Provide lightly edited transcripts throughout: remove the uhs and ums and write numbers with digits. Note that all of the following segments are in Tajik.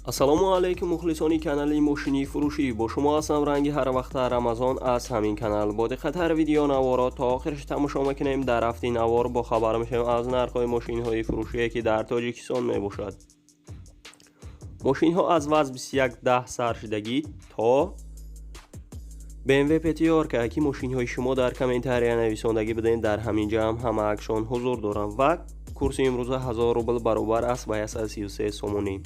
Ассалому алайкум, мухлисони канали мошини фурӯшӣ. Бо шумо ҳастам ранги ҳар вақта Рамазон аз ҳамин канал. Бо диққат ҳар видео наворо то охираш тамошо мекунем. Дар рафти навор бо хабар мешавем аз нархҳои мошинҳои фурӯшие, ки дар Тоҷикистон мебошад. Мошинҳо аз ВАЗ 2110 саршудагӣ то BMW Пятёрка, ки мошинҳои шумо дар комментария нависондагӣ будем, дар ҳамин ҷамъ ҳамаакшон ҳузур доранд ва курси имрӯза 1000 рубл баробар аст ба 133 сомонӣ.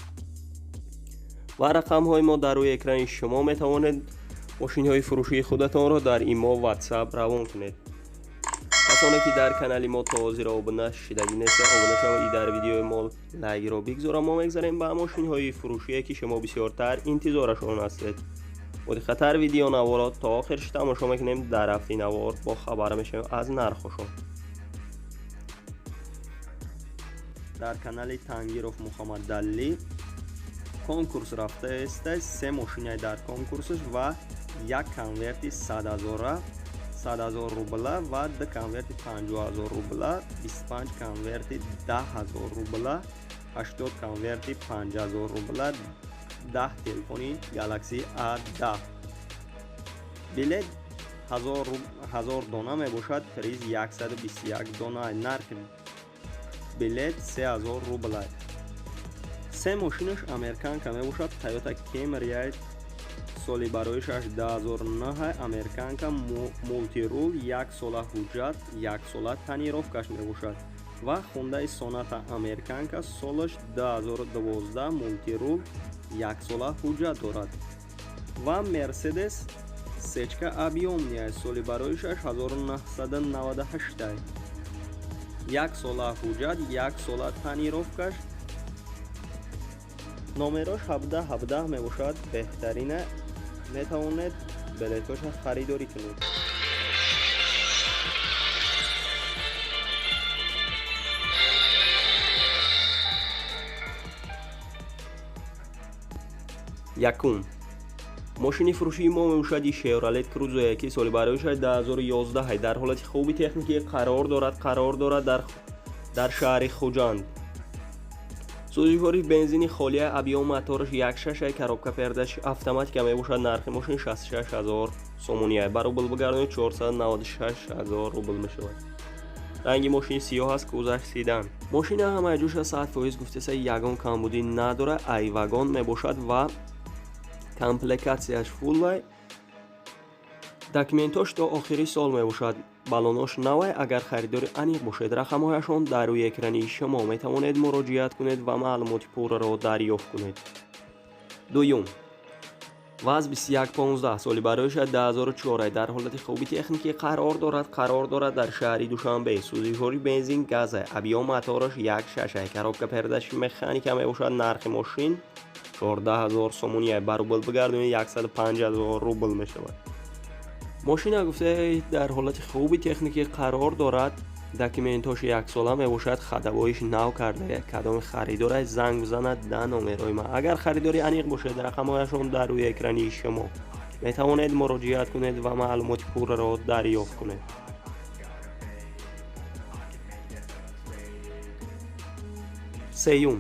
Ва рақамҳои мо дар рӯи экрани шумо, метавонед мошинҳои фурӯшии худатонро дар имо, WhatsApp равон кунед. Касоне ки дар канали мо то ҳозир обуна шидагӣ неста, обуна шавед и дар видеои мо лайкро бигзора. Мо мегзарем ба мошинҳои фурӯшие, ки шумо бисёртар интизорашон ҳастед. Бо диққаттар видео наворо то охирш тамошо мекунем. Дар рафти навор бо хабар мешавем аз нархҳошон. Дар канали Тангиров Муҳаммадалӣ конкурс рафтааст, се мошинаи дар конкурсаш ва як конверти 100 000 рубла ва ду конверти 50 000 рубла, 25 конверти 10 000 рубла, 80 конверти 5000 рубла, 10 телефони Galaxy A10. Билет 1000 дона мебошад, приз 121 дона. Нархи билет 3000 рубла. Се мошинаш американка мебошад. Toyota Camry, соли бароишаш 2009, американка, мультирул, як сола ҳуҷҷат, як сола тонировкаш мебошад. Ва Hyundai Sonata американка, солаш 2012, мультирул, як сола ҳуҷҷат дорад. Ва Mercedes сечка объёмный, соли бароишаш 1998, як сола ҳуҷҷат, як сола тонировкаш, номерош 17 17 мебошад. Беҳтарина, метавонед билетоша харидорӣ кунед. Якум мошини фурӯшии мо мебошади Шевролет Крузое, ки соли бароишаш 2011, дар ҳолати хуби техникӣ қарор дорад. Қарор дорад дар шаҳри Хуҷанд. Сӯзишвориш бензини холия, объём мотораш 1,6, коробка передач автоматика мебошад. Нархи мошин 66 ҳазор сомония, ба рубл бигардонед, 496 ҳазор рубл мешавад. Ранги мошин сиёҳ аст, кузаш седан. Мошина ҳамаи ҷоша 100% гуфтеса, ягон камбудӣ надорад, ай вагон мебошад ва комплектатсияш фуллай. Документош то охири сол мебошад, балонош навай. Агар харидори аниқ бошед, рақамҳояшон дар рӯи экрани шумо, метавонед муроҷиат кунед ва маълумоти пурраро дарёфт кунед. Дуюм ВАЗ 2115, соли бароиша 2004, дар ҳолати хуби техникӣ қарор дорад. Қарор дорад дар шаҳри Душанбе. Сӯзишвори бензин газа, объём мотораш 1,6, коробка передач механика мебошад. Нархи мошин 14 000 сомония, ба рубл бигардонед, 105 ҳазор рубл мешавад. Мошина гуфта дар ҳолати хуби техникӣ қарор дорад, документош яксола мебошад, ходовоиш нав карда. Кадоми харидора занг бизанад да номерҳои ман. Агар харидори аниқ бошед, рақамҳояшон дар рӯи экрани шумо, метавонед муроҷиат кунед ва маълумоти пурраро дарёфт кунед. Сеюм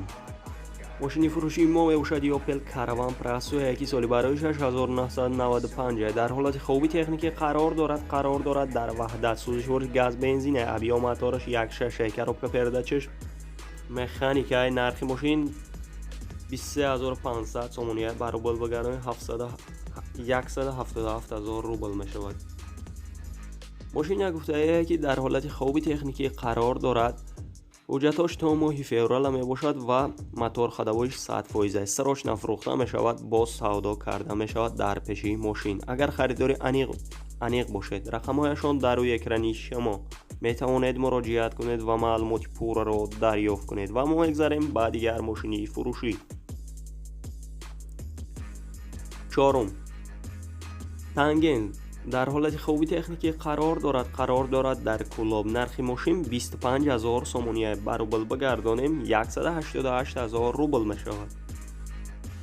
мошини фурӯшии мо мебошад Opel Caravan Prasue, ки соли бароишаш 1995, дар ҳолати хуби техникӣ қарор дорад. Қарор дорад дар Ваҳдат. Сӯзишвори газ бензин, объём мотораш 1,6, коробка передачаш механика. Нархи мошин 23500 сомония, ба рубл бигардонед, 177 ҳазор рубл мешавад. Мошина гуфтае, ки дар ҳолати хуби техникӣ қарор дорад, ҳуҷҷатҳош то моҳи феврала мебошад ва мотор ходовоиш 100% аст. Срочно фурӯхта мешавад, боз савдо карда мешавад дар пеши мошин. Агар харидори аниқ бошед, рақамҳояшон дар рӯи экрани шумо, метавонед муроҷиат кунед ва маълумоти пурраро дарёфт кунед. Ва мо мегзарем ба дигар мошини фурӯшӣ. Чорум Тангенс дар ҳолати хуби техникӣ қарор дорад. Қарор дорад дар Кӯлоб. Нархи мошин 25 ҳазор сомония, ба рубл бигардонем, 188 ҳазор рубл мешавад.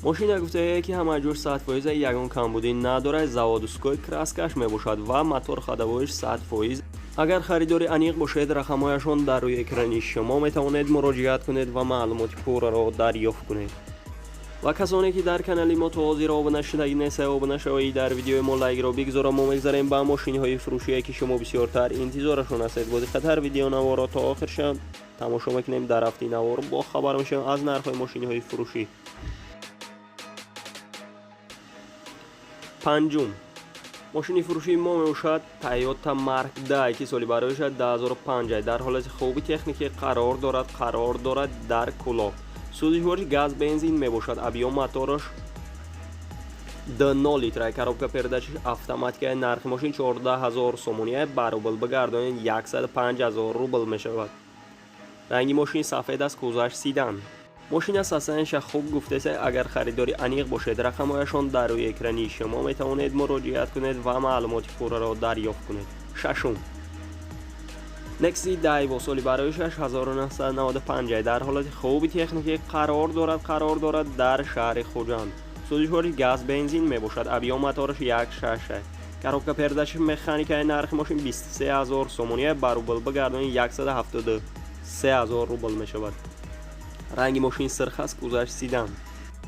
Мошина гуфтае, ки ҳама ҷош 100%, ягон камбудӣ надорад, заводской краскаш мебошад ва мотор ходовоиш 100%. Агар харидори аниқ бошед, рақамҳояшон дар рӯи экрани шумо, метавонед муроҷиат кунед ва маълумоти пурраро дарёфт кунед. Ва касоне ки дар канали мо то ҳозир обуна шудагӣ нестед, обуна шавед, дар видеои мо лайкро бигзоред. Мо мегзарем ба мошинҳои фурӯшие ки шумо бисёртар интизорашон ҳастед. Бо диққаттар видеонаворро то охирша тамошо мекунем. Дар рафти навор бо хабар мешавем аз нархҳои мошинҳои фурӯшӣ. Панҷум мошини фурӯшии мо мебошад Toyota Mark 10 ки соли барояш 2005 дар ҳолати хуби техникӣ қарор дорад дар Кӯлоб. Сӯзишвориш газ бензин мебошад. Объём мотораш 2.0 литра, коробка передачаш автоматика. Нархи мошин 14 000 сомония, ба рубл бигардонед 105 000 рубл мешавад. Ранги мошин сафед аст, кузоваш седан. Мошин состояниеша хуб гуфтеса. Агар харидори аниқ бошед, рақамҳояшон дар рӯи экрани шумо, метавонед муроҷиат кунед ва маълумоти пурраро дарёфт кунед. Шашум Некси Дайво соли барои 1995 дар ҳолати хуби техникӣ қарор дорад дар шаҳри Хуҷанд. Сӯзишвори газ бензин мебошад. Объём мотораш 1.6, коробка передачи механикаи. Нархи мошин 23 000 сомония, ба рубл бигардонед 173 000 рубл мешавад. Ранги мошин сирх аст, кузоваш седан.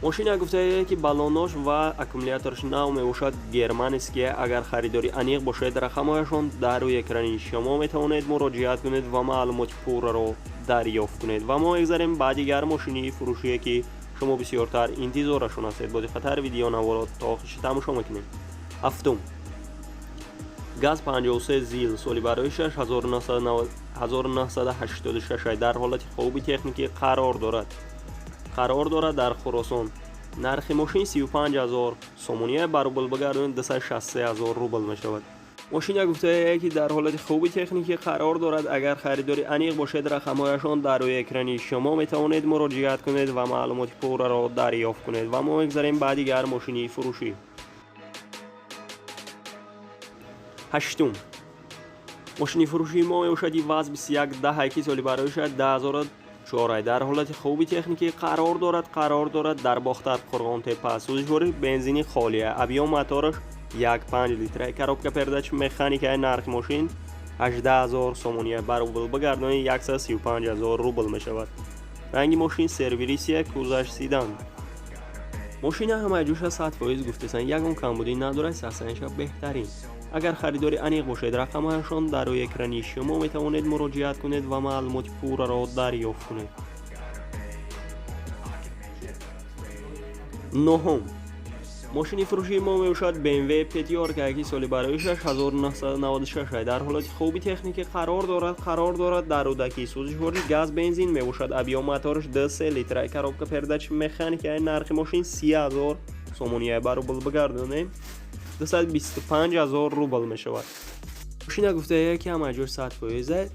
Мошина гуфтае ки баллонош ва аккумулятораш нав мебошад, германские. Агар харидори аниқ бошед, рақамҳояшон дар рӯи экрани шумо, метавонед муроҷиат кунед ва маълумоти пурраро дарёфт кунед. Ва мо мегзарем ба дигар мошини фурӯшие ки шумо бисёртар интизорашон ҳастед. Бо диққаттар видеонаворо то охирша тамошо мекунем. Ҳафтум ГАЗ 53 ЗИЛ соли барои 1986 дар ҳолати хуби техникӣ қарор дорад дар Хуросон. Нархи мошин 35 000 сомония, ба рубл бигардонед 263 000 рубл мешавад. Мошина гуфтае ки дар ҳолати хуби техникӣ қарор дорад. Агар харидори аниқ бошед, рақамҳояшон дар рӯи экрани шумо, метавонед муроҷиат кунед ва маълумоти пурраро дарёфт кунед. Ва мо мегзарем ба дигар мошини фурӯшӣ. Ҳаштум мошини фурӯшии мо мебошад ВАЗ 2110 ки соли барои 2004 дар ҳолати хуби техникӣ қарор дорад дар Бохтар, Қурғонтепа. Сӯзишвори бензини холия, объём мотораш 1.5 литра, коробка передач механика. Нархи мошин 18 000 сомония, ба рубл бигардонед 135 000 рубл мешавад. Ранги мошин сервирисия, кузоваш седан. Мошина ҳамаи ҷӯша 100% гуфтесан, ягон камбудӣ надорад, состояниеша беҳтарин. Агар харидори аниқ бошед, рақамҳояшон дар рӯи экрани шумо, метавонед муроҷиат кунед ва маълумоти пурраро дарёфт кунед. Нуҳум мошини фурӯшии мо мебошад BMW пятёрка ки соли барои 1996 дар ҳолати хуби техникӣ қарор дорад дар Рӯдакӣ. Сӯзишвори газ бензин мебошад. Объём мотораш 2.3 литра, коробка передач механика. Нархи мошин 30 000 сомония, ба рубл бигардонем 225 000 рубл мешавад. Мошина гуфтае ки ҳама ҷош 100%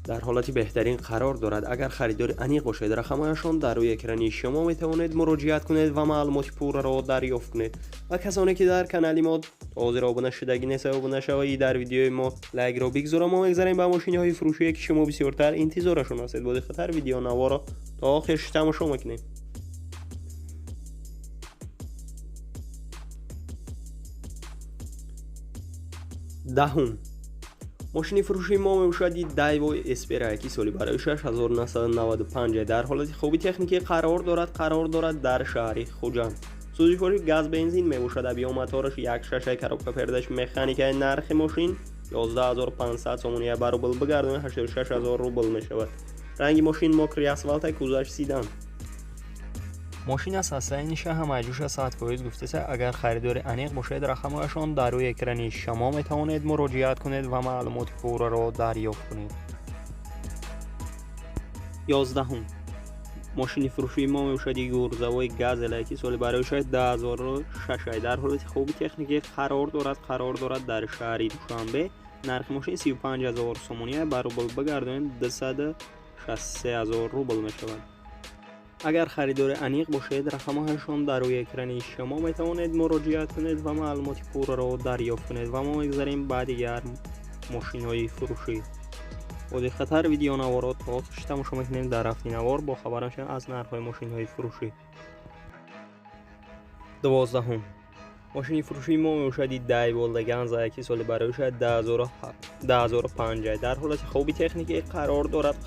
дар ҳолати беҳтарин қарор дорад. Агар харидори аниқ бошед, рақамҳояшон дар рӯи экрани шумо, метавонед муроҷиат кунед ва маълумоти пурраро дарёфт кунед. Ва касоне ки дар канали мо ҳозир обуна шудагӣ нестед, обуна шавед, дар видеои мо лайкро бигзоред. Мо мегзарем ба мошиниҳои фурӯшие ки шумо бисёртар интизорашон ҳастед. Бо диққаттар видеонаворо то охирш тамошо мекунем. Даҳум мошини фурӯшии мо мебошад Дайво Эсфера ки соли барои 1995 дар ҳолати хуби техникӣ қарор дорад дар шаҳри Хуҷанд. Сӯзишвори газ бензин мебошад. Объём мотораш 1.6, коробка передач механика. Нархи мошин 11500 сомония, ба рубл бигардонед 86 000 рубл мешавад. Ранги мошин мокрый асфалта, кузоваш седан. Мошина состояниеша ҳамаи ҷӯша 100% гуфтеса. Агар харидори аниқ бошед, рақамҳояшон дар рӯи экрани шумо, метавонед муроҷиат кунед ва маълумоти пурраро дарёфт кунед. 11-ум мошини фурӯшии мо мебошад грузовой Газель ки соли барои 2006 дар ҳолати хуби техникӣ қарор дорад дар шаҳри Душанбе. Нархи мошин 35 000 сомония, ба рубл бигардонед 263 000 рубл мешавад. Агар харидори аниқ бошед, рақамҳояшон дар рӯи экрани шумо, метавонед муроҷиат кунед ва маълумоти пурраро дарёфт кунед. Ва мо мегзарем ба дигар мошинҳои фурӯшӣ. Бо диққаттар видеонаворо то охирш тамошо мекунем. Дар рафти навор бо хабар мешавем аз нархҳои мошинҳои фурӯшӣ. 12-ум мошини фурӯшии мо мебошад Дайво Леганза ки соли барои 2005 дар ҳолати хуби техникӣ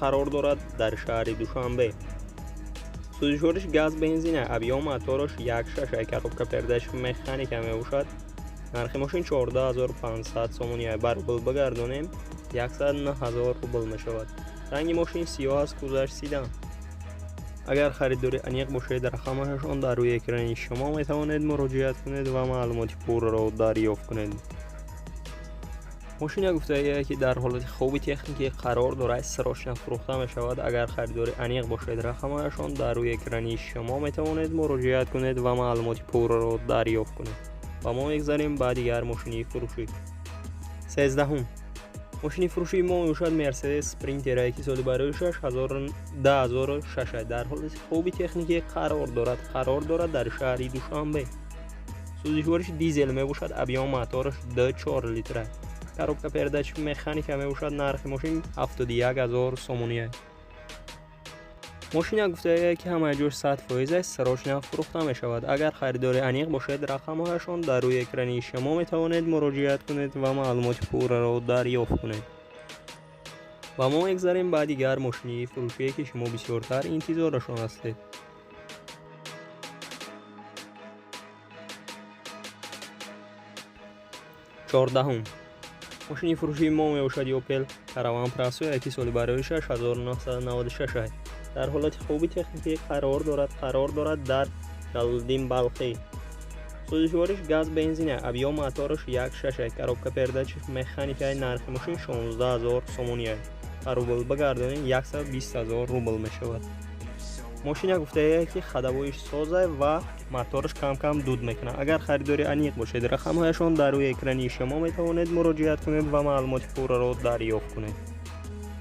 қарор дорад дар шаҳри Душанбе. Сӯзишвориш газ бензин, объём мотораш 1.6, коробка передач механика мебошад. Нархи мошин 14500 сомонӣ, ба рубл бигардонем 109000 рубл мешавад. Ранги мошин сиёҳ аст, кузоваш седан. Агар харидори аниқ бошед, рақамҳояшон дар рӯи экрани шумо метавонед муроҷиат кунед ва маълумоти пурраро дарёфт кунед. Мошина гуфтагие ки дар ҳолати хуби техникӣ қарор дорад, срочно фурӯхта мешавад. Агар харидори аниқ бошед, рақамҳояшон дар рӯи экрани шумо метавонед муроҷиат кунед ва маълумоти пурраро дарёфт кунед. Ва мо мегзарем ба дигар мошини фурӯшӣ. 13-ум мошини фурӯшии мо мебошад Mercedes Sprinter, ки соли барои 2006 дар ҳолати хуби техникӣ қарор дорад дар шаҳри Душанбе. Сӯзишвориш дизел мебошад, объём мотораш 2.4 литра. Коробка передач механика мебошад. Нархи мошин 71000 сомонӣ. Мошина гуфтагие ки ҳамаи ҷош 100% аст, срочно фурӯхта мешавад. Агар харидори аниқ бошед, рақамҳояшон дар рӯи экрани шумо метавонед муроҷиат кунед ва маълумоти пурраро дарёфт кунед. Ва мо мегзарем ба дигар мошини фурӯшие ки шумо бисёртар интизорашон ҳастед. 14-ум мошини фурӯшии мо мебошад Opel Caravan Presso, ки соли барои 1996 дар ҳолати хуби техникӣ қарор дорад дар Ҷалолиддин Балхӣ. Сӯзишвориш газ бензин, объём мотораш 1.6, коробка передач механика. Нархи мошин 16000 сомонӣ, ба рубл бигардонем 120000 рубл мешавад. Мошина гуфтагие ки ходовоиш соза ва мотораш кам-кам дуд мекунад. Агар харидори аниқ бошед, рақамҳояшон дар рӯи экрани шумо метавонед муроҷиат кунед ва маълумоти пурраро дарёфт кунед.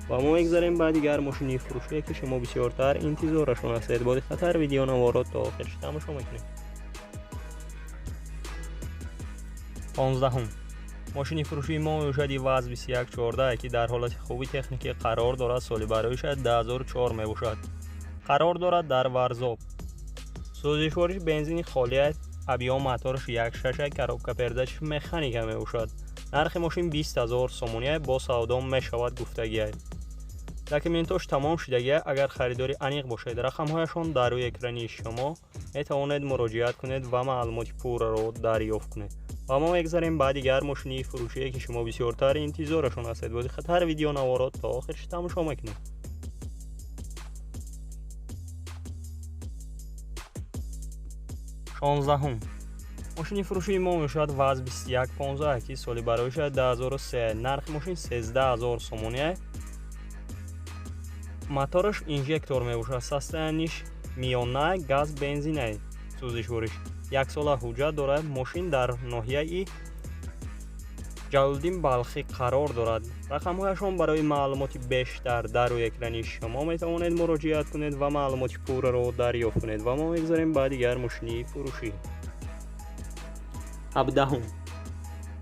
Ва мо мегзарем ба дигар мошини фурӯшие ки шумо бисёртар интизорашон ҳастед. Бо диққаттар видеонаворо то охирш тамошо мекунед. 15-ум мошини фурӯшии мо мебошад ИВАЗ 2114, ки дар ҳолати хуби техникӣ қарор дорад, соли барои 2004 мебошад. Қарор дорад дар Варзоб. Сӯзишвориш бензини холӣ, объём мотораш 1.6, коробка передач механика мебошад. Нархи мошин 20000 сомонӣ, бо савдо мешавад гуфтагиай. Документош тамом шудагиай. Агар харидори аниқ бошед, рақамҳояшон дар рӯи экрани шумо метавонед муроҷиат кунед ва маълумоти пурраро дарёфт кунед. Ва мо мегзарем ба дигар мошини фурӯшие ки шумо бисёртар интизорашон ҳастед. Бо диққаттар видеонаворо то охирш тамошо мекунед. 16-ум мошини фурӯшии мо мебошад ВАЗ 2115, ки соли барои 2003. Нархи мошин 13000 сомонӣ. Мотораш инжектор мебошад, состояниш миёна, газ бензин. Сӯзишвориш яксола ҳуҷҷат дорад. Мошин дар ноҳияи Ҷалолиддин Балхӣ қарор дорад. Рақамҳояшон барои маълумоти бештар дар рӯи экрани шумо метавонед муроҷиат кунед ва маълумоти пурраро дарёфт кунед. Ва мо мегзарем ба дигар мошини фурӯшӣ. 17-ум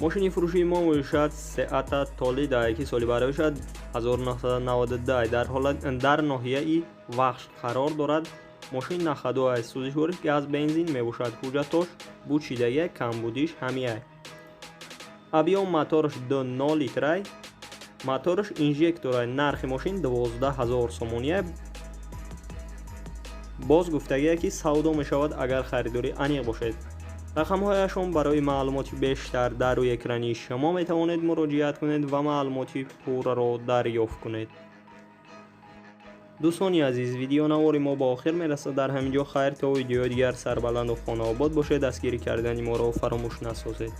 мошини фурӯшии мо мебошад Seat Toledo, ки соли барои 1992 дар ноҳияи Вахш қарор дорад. Мошин на ходу аст, сӯзишвориш газ бензин мебошад. Ҳуҷҷатош бучидагия, камбудиш ҳамиай. Объём мотораш 2.0 литрай, мотораш инжекторай. Нархи мошин 12000 сомонӣ. Боз гуфтагие ки савдо мешавад агар харидори аниқ бошед. Рақамҳояшон барои маълумоти бештар дар рӯи экрани шумо метавонед муроҷиат кунед ва маълумоти пурраро дарёфт кунед. Дӯстони азиз, видеонавори мо ба охир мерасад. Дар ҳамин ҷо хайр, то видеои дигар сарбаланду хонаобод бошед. Дастгирӣ кардани моро фаромӯш насозед.